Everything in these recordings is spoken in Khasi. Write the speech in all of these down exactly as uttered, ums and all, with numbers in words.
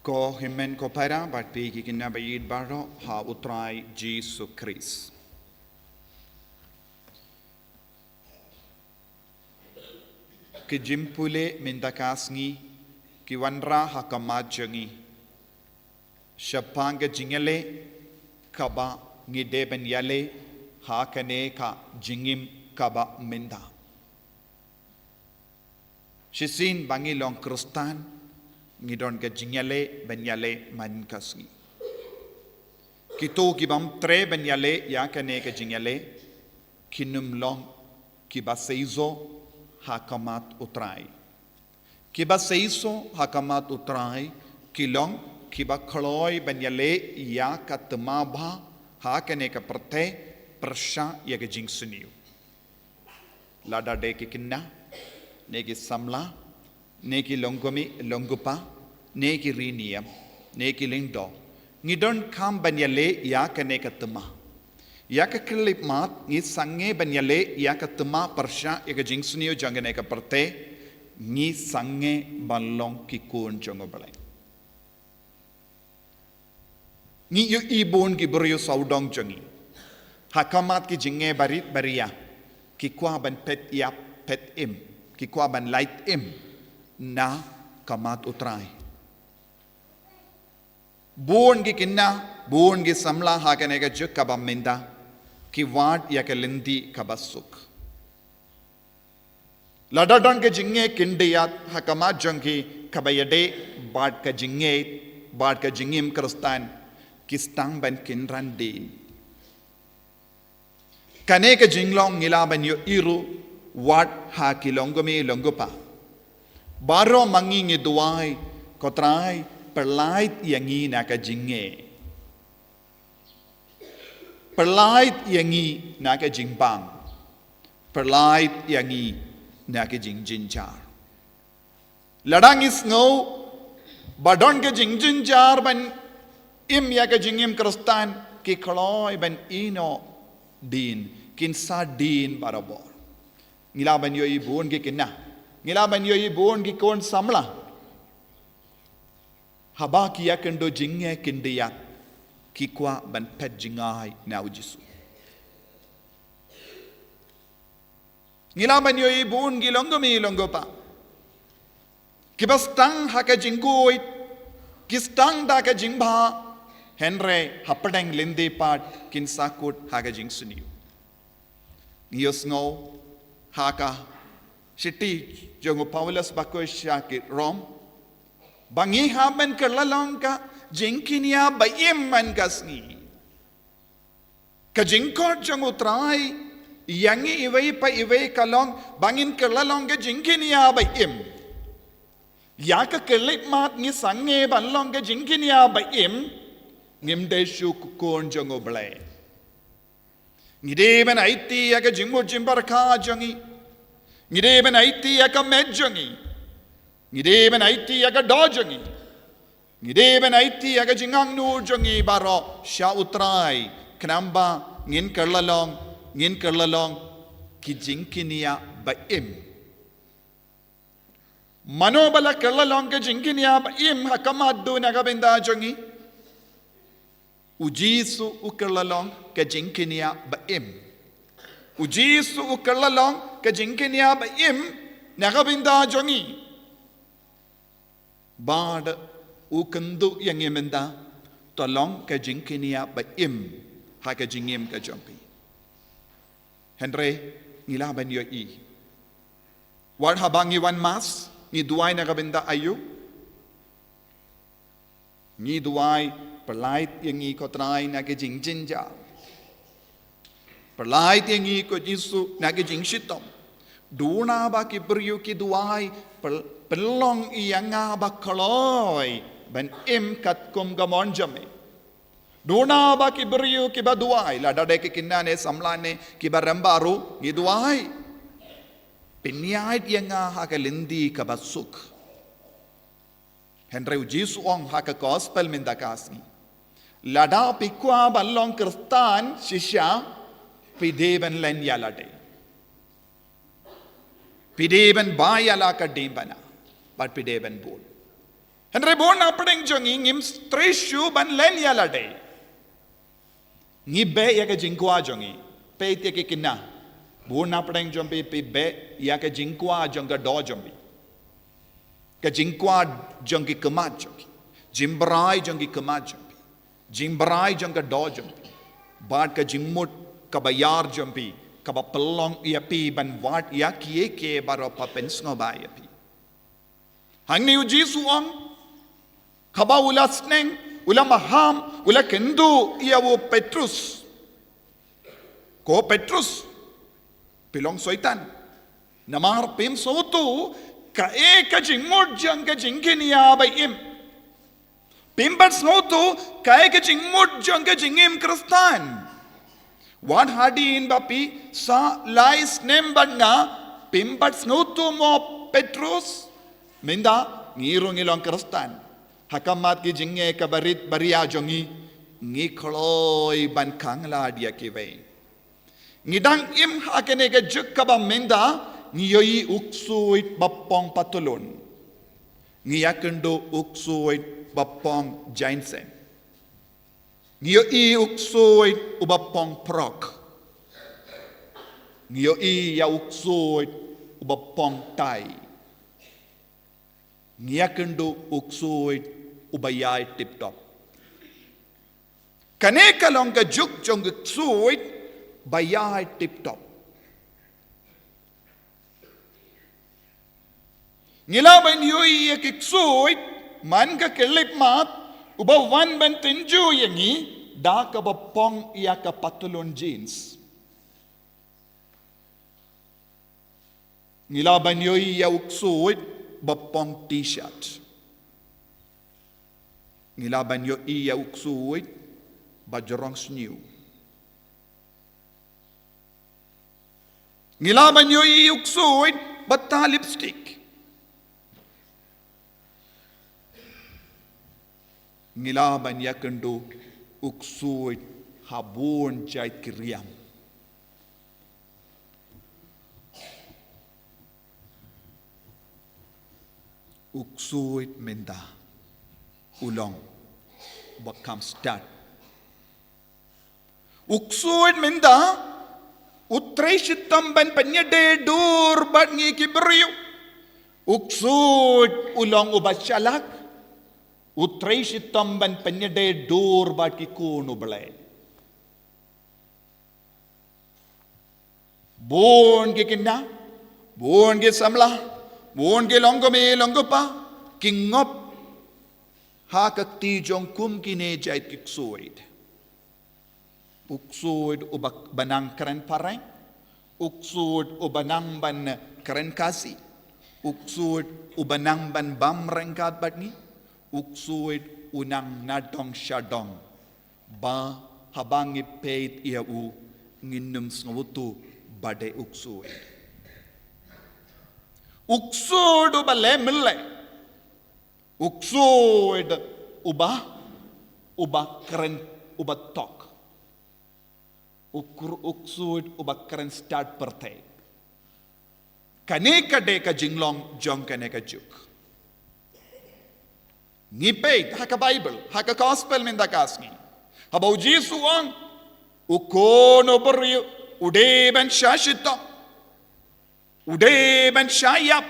Ko hynmen ko para, bad phi ki khynnah ba ïeit baroh ha U Trai Jisu Khrist. Ki jingpule mynta ka sngi ki wanrah ha khmat jong ngi shaphang ka jingïaleh kaba ngi dei ban ïaleh ha kane ka jingim kaba mynta. Shisien ba ngi long Khristan, ngi don ka jingïaleh ban ïaleh man ka sngi. Kito ki bym treh ban ïaleh ïa kane ka jingïaleh, kin ym long kiba seisoh ha khmat U Trai. Kiba seisoh ha khmat U Trai ki long kiba kloi ban ïaleh ïa ka thma bha ha kane ka pyrthei pyrshah ïa ka jingsniew. Lada dei ki khynnah, ne ki samla, ne ki longkmie longkpa, ne ki rynïeng, ne ki lyngdoh, ngi donkam ban ïaleh ïa kane ka thma. Ïa ka khyllipmat ngi sangeh ban ïaleh ïa ka thma pyrshah ïa ka jingsniew jong kane ka pyrthei, ngi sangeh ban long ki khun jong U Blei. Ngi ïohi bun ki briew sawdong jong ngi ha khmat ki jingeh barit baria, ki kwah ban phet ïap phet im, ki kwah ban lait im na khmat U Trai. Bun ki khynnah, bun ki samla ha kane ka juk kaba mynta ki wad ïa ka lynti kaba suk. Lada don ka jingeh khyndiat ha khmat jong ki kaba ïadei bad ka jingngeit bad ka jingim Khristan, ki sdang ban kynran dien. Kane ka jinglong ngi lah ban ïohi ruh wat ha ki longkmie longkpa. Baroh ma ngi ngi duwai, Ko Trai, pyllait ïa ngi na ka jingngeit. Pyllait ïa ngi na ka jingbam. Pyllait ïa ngi na ka jingjynjar. Lada ngi sngew ba don ka jingjynjar ban im ïa ka jingim Khristan, ki kloi ban ïehnoh dien, kin sa dien barabor. Ngi lah ban ïohi bun ki khynnah, ngi lah ban ïohi bun ki khun samla, haba ki ïakynduh jingeh khyndiat, ki kwah ban phet jngai na U Jisu. Ngi lah ban ïohi bun ki longkmie longkpa kiba sdang ha ka jingkhuid, ki sdang da ka jingbha, hynrei hapdeng lynti pat kin sa kut ha ka jingsniew. Ngi ïohsngew ha ka shithi jong u Paulus bakhuid sha ki Rom ba ngi hap ban kylla long ka jingkynïap ba im man ka sngi. Ka jingkhot jong U Trai ïa ngi iwei pa iwei ka long ba ngin kylla long ka jingkynïap ba im. Ïa ka khyllipmat ngi sangeh ban long ka jingkynïap ba im, ngim dei shuh ki khun jong U Blei. Ngi dei ban aiti ïa ka jingmut jingpyrkhat jong ngi. Ngi dei ban aiti ïa ka met jong ngi. Ngi dei ban aiti ïa ka doh jong ngi. Ngi dei ban aiti ïa ka jingangnud jong ngi baroh sha U Trai, khnang ba ngin kylla long, ngin kylla long ki jingkynïap ba im. Mano ba la kylla long ka jingkynïap ba im ha khmat U na ka bynta jong ngi? U Jisu u kylla long ka jingkynïap ba im. U Jisu u kylla long ka jingkynïap ba im na ka bynta jong ngi. Bad u kynduh ïa ngi mynta, to long ka jingkynïap ba im ha ka jingim ka jong phi. Hynrei ngi lah ban ïohi, wat haba ngi wan Mass, ngi duwai na ka bynta aïu? Ngi duwai, pyllait ïa ngi Ko Trai na ka jingjynjar. Pyllait ïa ngi Ko Jisu na ka jingshitom. Duna ba ki briew ki duwai, pyl-, pynlong ïa nga ba kloi ban im katkum ka mon jong me. Duna ba ki briew kiba duwai, lada dei ki khynnah ne samla ne kiba rem baroh, ngi duwai, pynïaid ïa nga ha ka lynti kaba suk. Hynrei U Jisu u ong ha ka gospel mynta ka sngi, lada phi kwah ban long Khristan shisha, phi dei ban len ïa lade. Phi dei ban bai ïa la ka diengphna bad phi dei ban bud. Hynrei bun na pdeng jong ngi ngim trei shuh ban len ïa lade. Ngi beh ïa ka jingkwah jong ngi. Peit ïa ki khynnah. Bun na pdeng jong phi, phi beh ïa ka jingkwah jong ka doh jong phi. Ka jingkwah jong ki khmat jong phi. Jingbrai jong ki khmat jong phi. Jingbrai jong ka doh jong phi. Bad ka jingmut kaba ïar jong phi, kaba pynlong ïa phi ban wad ïa kiei kiei baroh ba pynsngewbha ïa phi. Hangne u Jisu u ong, haba u la sneng, u la maham, u la kynduh ïa u Petrus. Ko Petrus, phi long soitan. Namar phim sngewthuh kaei ka jingmut jong ka jingkynïa ba im. Phim pat sngewthuh kaei ka jingmut jong ka jingim Khristan. Wat hadien ba phi sah lai snem bad nga, phim pat sngewthuh mo Petrus? Mynta ngi ruh ngi long Khristan. Ha khmat ki jingeh kaba rit ba ria jong ngi, ngi kloi ban khanglad ïa kiwei. Ngi dang im ha kane ka juk kaba mynta, ngi ïohi u ksuid ba phong patlun. Ngi ïakynduh u ksuid ba phong jainsem. Ngi ïohi u ksuid uba phong prok. Ngi ïohi ïa u ksuid uba phong tai. Ngi ïakynduh u ksuid uba ïai tip top. Kane ka long ka juk jong u ksuid ba ïai tip top. Ngi lah ban ïohi ïa ki ksuid man ka khyllipmat, uba wan ban tynjuh ïa ngi da kaba phong ïa ka patlun jeans. Ngi lah ban ïohi ïa u ksuid ba phong t-shirt. Ngi lah ban ïohi ïa u ksuid ba jrong sniew. Ngi lah ban ïohi ïa u ksuid ba tah lipstick. Ngi lah ban ïakynduh u ksuid ha bun jait ki riam. U ksuid mynta u long ba kham stad. U ksuid mynta u trei shitom ban pynïadei dur bad ngi ki briew. U ksuid u long uba shalak. U trei shitom ban pynïadei dur bad ki khun u Blei. Bun ki khynnah, bun ki samla, bun ki longkmie longkpa ki ngop ha ka kti jong kum kine jait ki ksuid. U ksuid uba nang kren phareng, u ksuid uba nang ban kren Khasi, u ksuid uba nang ban bam ryngkat bad ngi, u ksuid u nang na dong sha dong. Ba haba ngi peit ïa u, ngin ym sngewthuh ba dei u ksuid. U ksuid uba leh myllei. U ksuid uba, uba kren, uba tok. U kru-, u ksuid uba kren stad pyrthei. Kane ka dei ka jinglong jong kane ka juk. Ngi peit ha ka Baibl, ha ka Gospel mynta ka sngi, haba u Jisu u ong, u Khun u briew u dei ban shah shitom, u dei ban shah ïap,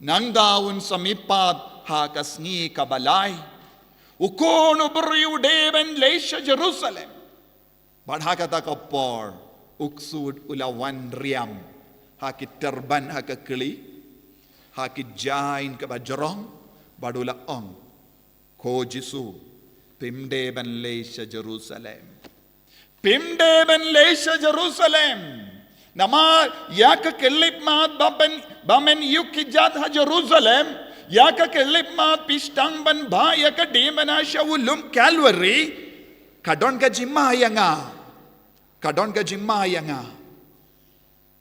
nangta un sa mihpat ha ka sngi kaba lai. U Khun u briew u dei ban leit sha Jerusalem. Bad ha kata ka por u ksuid u la wan riam ha ki tyrban ha ka kli, ha ki jaiñ kaba jrong, bad u la ong, ko Jisu, phim dei ban leit sha Jerusalem. Phim dei ban leit sha Jerusalem. Namar ïa ka khyllipmat ba phin, ba men ïuh kjat ha Jerusalem, ïa ka khyllipmat phi sdang ban bah ïa ka dei mynta sha u lum Kalbari, ka don ka jingma ïa nga. Ka don ka jingma ïa nga.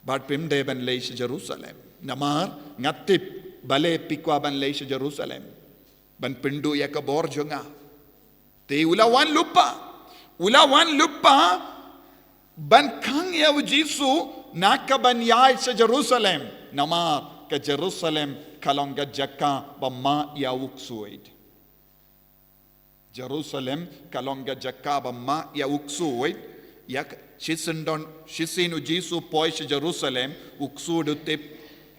Bad phim dei ban leit sha Jerusalem. Namar nga tip balei phi kwah ban leit sha Jerusalem ban pynduh ïa ka bor jong nga. Te u la wan lypa. U la wan lypa ban khang ïa u Jisu na ka ban ïaid sha Jerusalem. Namar ka Jerusalem ka long ka jaka ba ma ïa u ksuid. Jerusalem ka long ka jaka ba ma ïa u ksuid, ïa ka, shisien don, shisien u Jisu poi sha Jerusalem, u ksuid u tip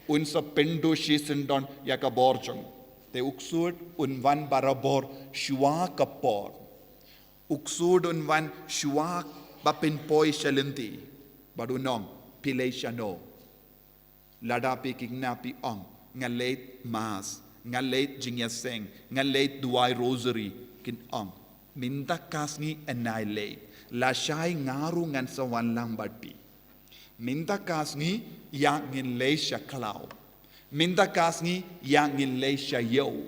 un sa pynduh shisien don ïa ka bor jong u. Te u ksuid un wan barabor shuwa ka por. U ksuid un wan shuwa ba pynpoi sha lynti. Bad un ong, phi leit shano? Lada phi khynnah phi ong, nga leit mass, nga leit jingïaseng, nga leit duwai rosary, kin ong, mynta ka sngi yn nai leit, lashai nga ruh ngan sa wan lang bad phi. Mynta ka sngi ïa ngin leit sha khlaw. Mynta ka sngi ïa ngin leit sha ïew.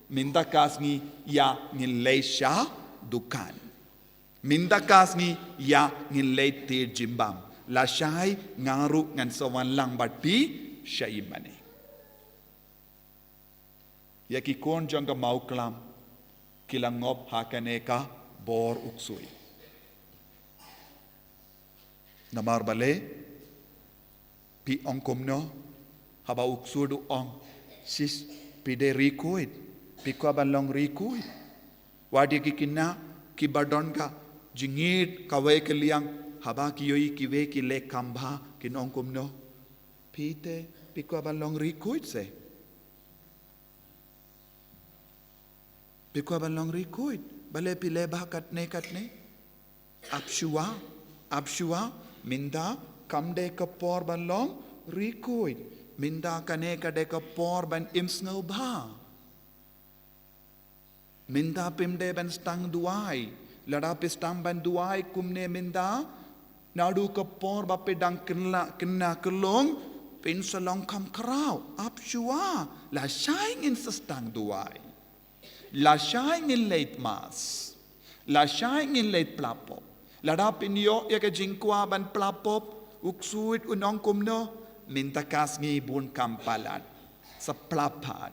Mynta ka sngi ïa ngin leit sha dukan. Mynta ka sngi ïa ngin leit tied jingbam. Lashai nga ruh ngan sa wan lang bad phi sha ïingmane. Ïa ki khun jong ka Mawklam ki la ngop ha kane ka bor u ksuid. Namar balei? Phi ong kumno? Haba u ksuid u ong, sis, phi dei ri khuid, phi kwah ban long ri khuid. Wat ïa ki khynnah kiba don ka jingïeit kawei ka liang, haba ki ïohi kiwei ki leh kam bha, kin ong kumno? Phi te, phi kwah ban long ri khuid se? Phi kwah ban long ri khuid? Balei phi leh bha katne katne? Ap shuwa, ap shuwa, mynta kam dei ka por ban long ri khuid. Mynta kane ka dei ka por ban im sngewbha. Mynta phim dei ban sdang duwai. Lada phi sdang ban duwai kumne mynta, naduh ka por ba phi dang khynnah, khynnah khyllung, phin sa long kham khraw. Ap shuwa, lashai ngin sa sdang duwai. Lashai ngin leit mass. Lashai ngin leit pla pop. Lada phin ïoh ïa ka jingkwah ban pla pop, u ksuid un ong kumno? Mynta ka sngi bun kam palat. Sa pla pat.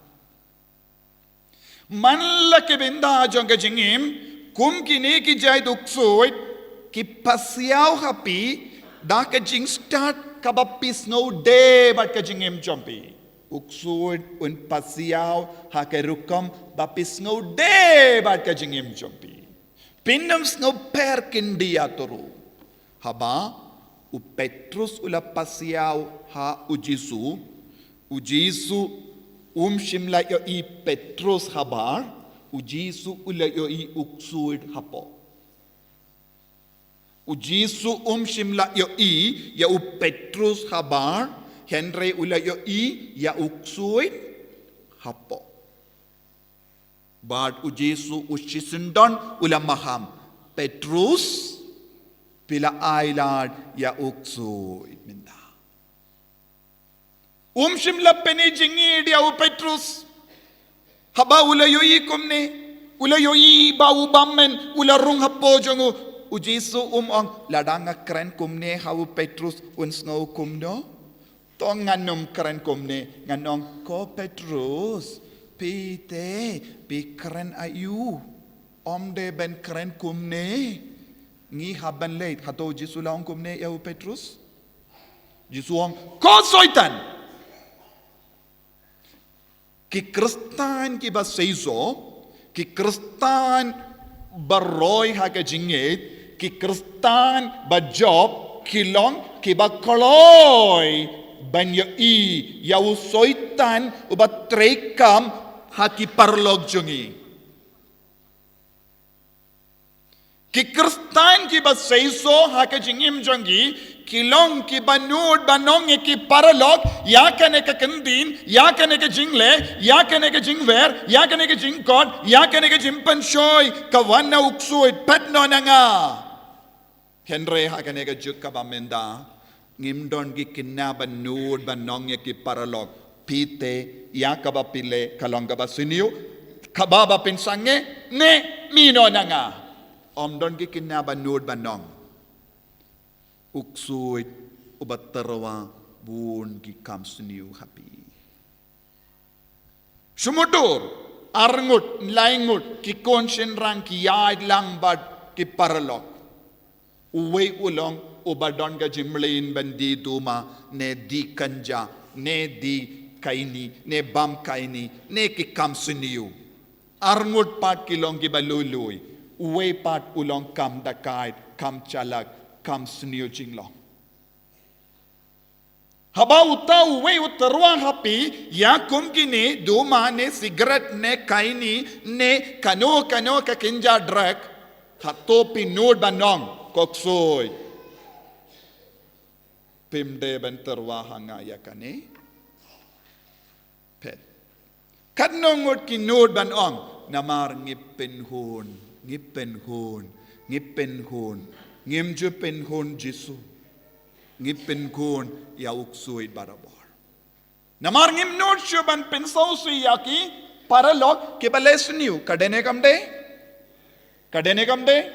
Man la ki bynta jong ka jingim, kum kine ki jait u ksuid, ki pasiaw ha phi da ka jingstad kaba phi sngewdei bad ka jingim jong phi. U ksuid un pasiaw ha ka rukom ba phi sngewdei bad ka jingim jong phi. Phin ym sngew pher khyndiat ruh. Haba u Petrus u la pasiaw ha u Jisu, u Jisu um shym la ïohi Petrus habar, u Jisu u la ïohi u ksuid hapoh. U Jisu um shym la ïohi ïa u Petrus habar, hynrei u la ïohi ïa u ksuid hapoh. Bad u Jisu u shisyndon u la maham, Petrus, phi la ailad ïa u ksuid mynta. Um shym la pyni jingïeit ïa u Petrus. Haba u la ïohi kumne, u la ïohi ba u bymmen u la rung hapoh jong u. U Jisu um ong, lada nga kren kumne ha u Petrus un sngew kumno? To ngan ym kren kumne, ngan ong, ko Petrus, phi te, phi kren aïu? Ym dei ban kren kumne. Ngi hap ban leit. Hato u Jisu la ong kumne ïa u Petrus? Jisu ong, ko Soitan! Ki Khristan kiba seisoh, ki Khristan ba roi ha ka jingngeit, ki Khristan ba jop, ki long kiba kloi ban ïohi ïa u Soitan uba treikam ha ki paralok jong ngi. Ki Khristan kiba seisoh ha ka jingim jong ki, ki long kiba nud ban ong ïa ki paralok, ïa kane ka ktien, ïa kane ka jingleh, ïa kane ka jingwer, ïa kane ka jingkot, ïa kane ka jingpynshoi, ka wan na u ksuid, peit noh na nga. Hynrei ha kane ka juk kaba mynta, ngim don ki khynnah ban nud ban ong ïa ki paralok, phi te, ïa kaba phi leh ka long kaba sniew, kaba ba phin sangeh, ne, mih noh na nga. Ym don ki khynnah ban nud ban ong. U ksuid uba tyrwa bun ki kam sniew ha phi. Shu mutdur, arngut, laingut, ki khun shynrang ki ïaid lang bad ki paralok. Uwei u long uba don ka jingmlien ban die duma, ne die kynja, ne die kaini, ne bam kaini, ne ki kam sniew. Arngut pat ki long kiba lui lui. Uwei pat u long kam dakaid, kam chalak, kam sniew jinglong. Haba uta uwei u tyrwa ha phi, ïa kum kine, duma ne cigarette ne kaini, ne kano kano ka kynja drug, hato phi nud ban ong, ko ksuid, phim dei ban tyrwa ha nga ïa kane? Peit. Katno ngut ki nud ban ong, namar ngi pynhun, ngi pynhun, ngi pynhun, ngim ju pynhun Jisu. Ngi pynhun ïa u ksuid barabor. Namar ngim nud shuh ban pynsngewsih ïa ki paralok kiba leh sniew, ka dei ne kam dei? Ka dei ne kam dei?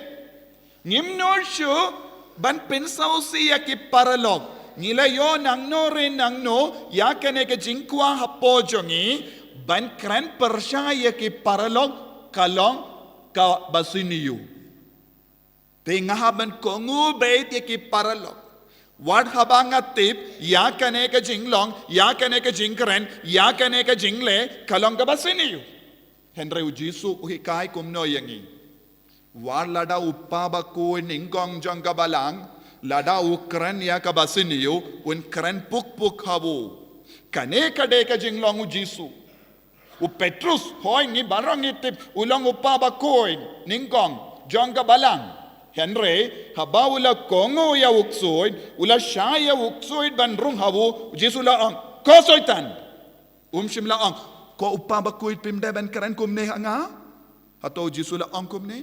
Ngim nud shuh ban pynsngewsih ïa ki paralok. Ngi la ïoh nangno re nangno ïa kane ka jingkwah hapoh jong ngi ban kren pyrshah ïa ki paralok ka long kaba sniew. Te nga hap ban kohnguh beit ïa ki paralok. Wat haba nga tip ïa kane ka jinglong, ïa kane ka jingkren, ïa kane ka jingleh, ka long kaba sniew. Hynrei u Jisu u hikai kumno ïa ngi? Wat lada u kpa bakhuid nyngkong jong ka balang, lada u kren ïa kaba sniew, un kren puk puk ha u. Kane ka dei ka jinglong u Jisu. U Petrus, hooid, ngi baroh ngi tip, u long u kpa bakhuid nyngkong jong ka balang. Hynrei haba u la kohnguh ïa u ksuid, u la shah ïa u ksuid ban rung ha u, u Jisu la ong, ko Soitan. Um shym la ong, ko u kpa bakhuid, phim dei ban kren kumne ha nga? Hato u Jisu la ong kumne?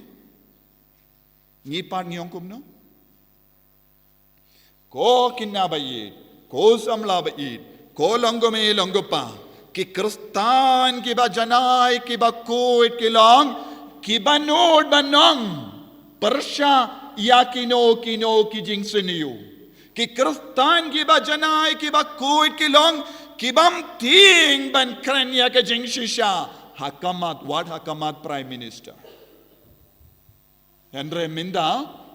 Ngi pat ngi ong kumno? Ko khynnah ba ïeit, ko samla ba ïeit, ko longkmie longkpa, ki Khristan kiba janai, kiba khuid ki long, kiba nud ban ong pyrshah ïa kino kino ki jingsniew. Ki Khristan kiba janai, kiba khuid ki long, kibym tieng ban kren ïa ka jingshisha ha khmat, wat ha khmat Prime Minister. Hynrei mynta,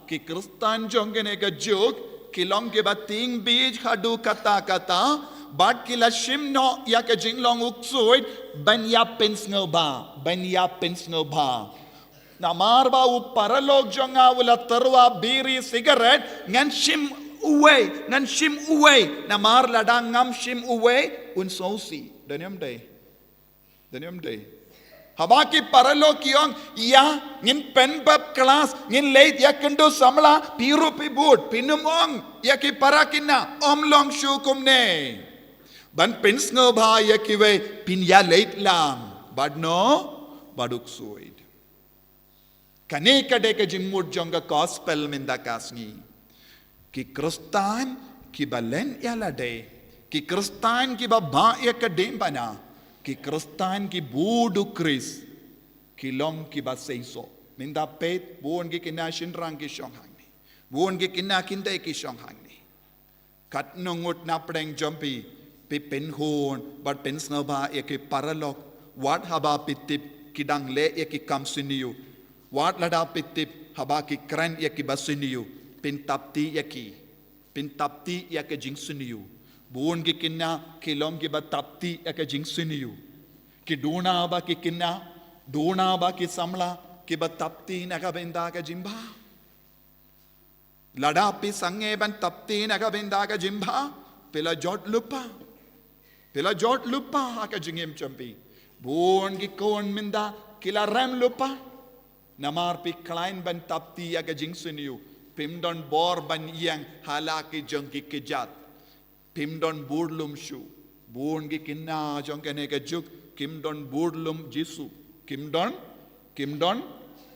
ki Khristan jong kane ka juk, ki long kiba tieng beit haduh katta katta, bad ki la shim noh ïa ka jinglong u ksuid, ban ïa pynsngewbha, ban ïa pynsngewbha. Namar ba u paralok jong nga u la tyrwa biri sigaret, ngan shim uwei, ngan shim uwei, namar lada ngam shim uwei, un sngewsih. Dei ne ym dei? Dei ne ym dei? Haba ki paralok ki ong, ïa, ngin pynbud klas, ngin leit ïakynduh samla, phi ruh phi bud, phin ym ong ïa ki para khynnah, ym long shuh kumne. Ban pynsngewbha ïa kiwei, phin ïaleit lang bad no, bad u ksuid. Kane ka dei ka jingmut jong ka gospel mynta ka sngi. Ki Khristan kiba len ïa lade, ki Khristan kiba bah ïa ka diengphna, ki Khristan ki bud u Khrist, ki long kiba seisoh. Mynta peit, bun ki khynnah shynrang ki shong hangne. Bun ki khynnah khyndai ki shong hangne. Katno ngut na pdeng jong phi, phi pynhun bad pynsngewbha ïa ki paralok, wat haba phi tip ki dang leh ïa ki kam sniew, wat lada phi tip haba ki kren ïa kiba sniew, phin tap ti ïa ki, phin tap ti ïa ka jingsniew. Bun ki khynnah ki long kiba tap ti ïa ka jingsniew. Ki duna ba ki khynnah, duna ba ki samla, kiba tap ti na ka bynta ka jingbha. Lada phi sangeh ban tap ti na ka bynta ka jingbha, phi la jot lypa. Phi la jot lypa ha ka jingim jong phi. Bun ki khun mynta ki la rem lypa. Namar phi khlaiñ ban tap ti ïa ka jingsniew, phim don bor ban ïeng ha la ki jong ki kjat. Phim don budlum shuh. Bun ki khynnah jong kane ka juk kim don budlum Jisu. Kim don, kim don,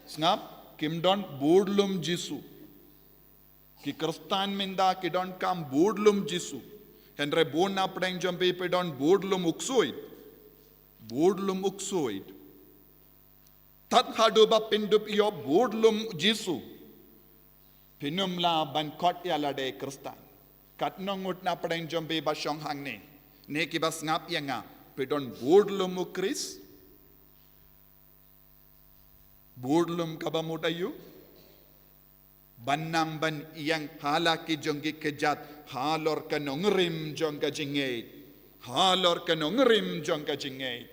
sngap, kim don budlum Jisu. Ki Khristan mynta ki donkam budlum Jisu. Hynrei bun na pdeng jong phi phi don budlum u ksuid. Budlum u ksuid. Tad haduh ba phin dup ïoh budlum Jisu, phin ym lah ban khot ïa lade Khristan. Katno ngut na pdeng jong phi ba shong hangne, ne kiba sngap ïa nga, phi don budlum u Khrist? Budlum kaba mut aïu? Ban nang ban ïeng ha la ki jong ki kjat halor ka nongrim jong ka jingngeit. Halor ka nongrim jong ka jingngeit.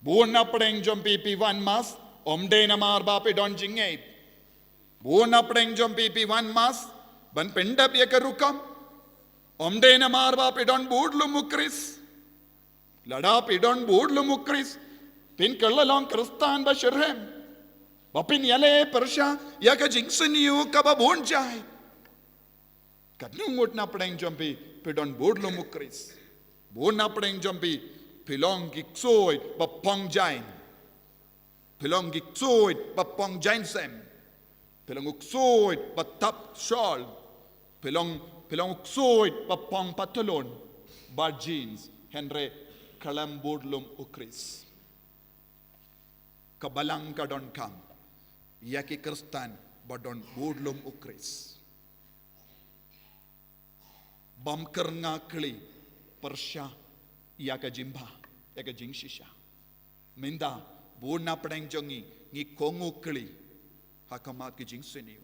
Bun na pdeng jong phi phi wan mass, ym dei namar ba phi don jingngeit. Bun na pdeng jong phi phi wan mass, ban pyndep ïa ka rukom, ym dei namar ba phi don budlum u Khrist. Lada phi don budlum u Khrist, phin kylla long Khristan ba shitrhem, ba phin ïaleh pyrshah ïa ka jingsniew kaba bun jait. Katno ngut na pdeng jong phi phi don budlum u Khrist. Bun na pdeng jong phi phi long ki ksuid ba pong jaiñ. Phi long ki ksuid ba pong jaiñ sem. Phi long u ksuid ba tap shawl. Phi long, phi long u ksuid ba pong patulun bad jeans. Hynrei khlem budlum u Khrist. Ka Balang ka donkam ïa ki Khristan ba don budlum u Khrist. Bym kyrngah kli pyrshah ïa ka jingbha, ïa ka jingshisha. Mynta bun na pdeng jong ngi ngi kohnguh kli ha khmat ki jingsniew.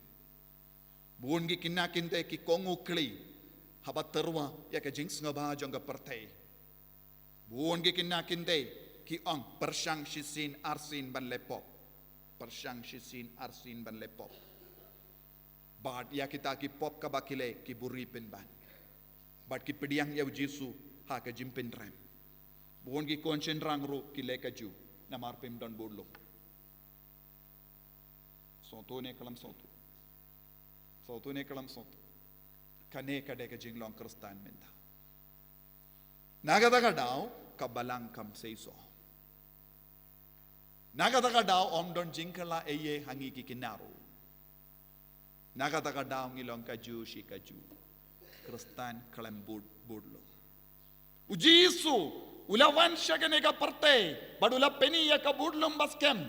Bun ki khynnah khyntei ki kohnguh kli haba tyrwa ïa ka jingsngewbha jong ka pyrthei. Bun ki khynnah khyntei ki ong pyrshang shisien arsien ban leh pop. Pyrshang shisien arsien ban leh pop. Bad ïa kita ki pop kaba ki leh ki buhrieh pynban. Bad ki pdiang ïa u Jisu ha ka jingpynrem. Bun ki khun shynrang ruh ki leh kajuh namar phim don budlum. Sngewthuh ne khlem sngewthuh? Sngewthuh ne khlem sngewthuh? Kane ka dei ka jinglong Khristan mynta. Na kata ka daw ka Balang kam seisoh. Na kata ka daw ym don jingkylla ei ei ha ngi ki khynnah ruh. Na kata ka daw ngi long kajuh shi kajuh. Khristan khlem bud, budlum. U Jisu u la wan sha kane ka pyrthei bad u la pyni ïa ka budlum ba skhem.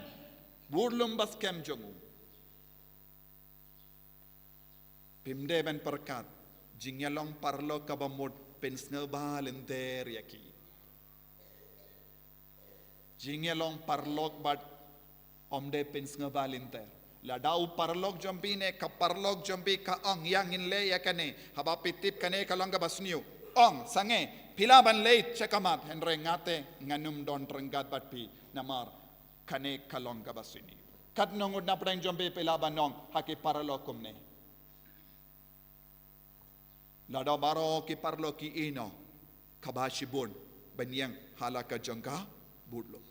Budlum ba skhem jong u. Phim dei ban pyrkhat, jingïalong paralok kaba mut pynsngewbha lynter ïa ki. Jingïalong paralok bad ym dei pynsngewbha lynter. Lada u paralok jong phi ne ka paralok jong phi ka ong ïa ngin leh ïa kane, haba phi tip kane ka long kaba sniew, ong sangeh, phi lah ban leit sha khmat, hynrei nga te ngan ym don ryngkat bad phi namar kane ka long kaba sniew. Katno ngut na pdeng jong phi phi lah ban ong ha ki paralok kumne? Lada baroh ki paralok ki ïehnoh, kaba shibun ban ïeng ha la ka jong ka budlum.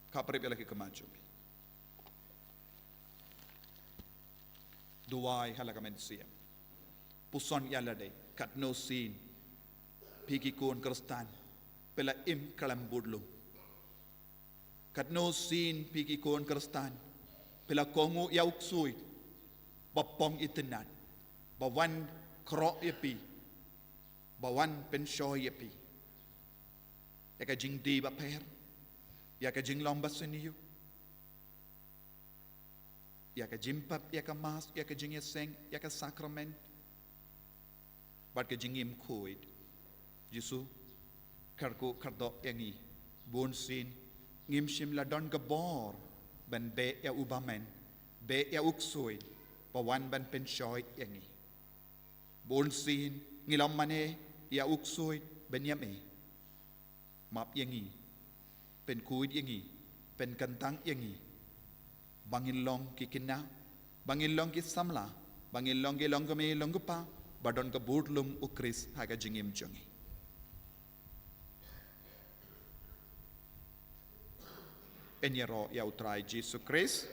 Khaphrip ïa la ki khmat jong phi. Duwai ha la ka mynsiem. Puson ïa lade, katno sien phi ki khun Khristan phi la im khlem budlum. Katno sien phi ki khun Khristan phi la kohnguh ïa u ksuid ba pong itynnad, ba wan khroh ïa phi, ba wan pynshoi ïa phi ïa ka jingdie bapher, ïa ka jinglong basniew, ïa ka jingpep, ïa ka mass, ïa ka jingïaseng, ïa ka sakramen. Bad ka jingim khuid. Jisu, kyrkhu kyrdoh ïa ngi. Bun sien ngim shym la don ka bor ban beh ïa u bymman, beh ïa u ksuid ba wan ban pynshoi ïa ngi. Bun sien ngi la mane ïa u ksuid ban ïam ei. Map ïa ngi, pynkhuid ïa ngi, pynkyntang ïa ngi. Ba ngin long ki khynnah, ba ngin long ki samla, ba ngin long ki longkmie longkpa ba don ka budlum u Khrist ha ka jingim jong ngi. Yn ïaroh ïa u Trai Jisu Khrist.